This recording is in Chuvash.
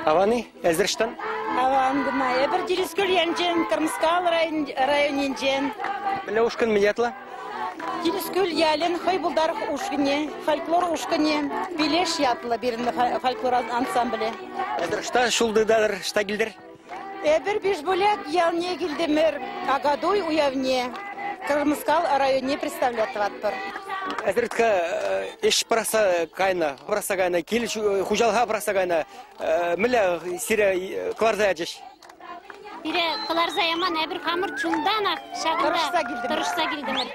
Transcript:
Аван-и? Эсир ӑҫтан? Аван кӑна. Эпир Тирискӳл енчен, Кӑрмӑскал районӗнчен. Мӗнле ушкӑн мӗн ятлӑ? Тирискӳл ялӗн хӑй пултарӑх ушкӑнӗ, фольклор ушкӑнӗ «Пилеш» ятлӑ пирӗн фольклор ансамблӗ. Эсир ӑҫта ҫул тытатӑр, ӑҫта килтӗр? Эпир Бижбуляк ялне килтӗмӗр, Акатуй уявне Кӑрмӑскал районне представлять тӑватпӑр. Эсир ӗҫ пӑрахса кайнӑ, пӑрахса кайнӑ, кил хуҫалӑха пӑрахса кайнӑ. Мӗнле сире кӑларса ячӗҫ? Пире кӑларса яман, эпир хамӑр чунтанах ҫакӑнта тӑрӑшса килтӗмӗр. Тӑрӑшса килтӗмӗр.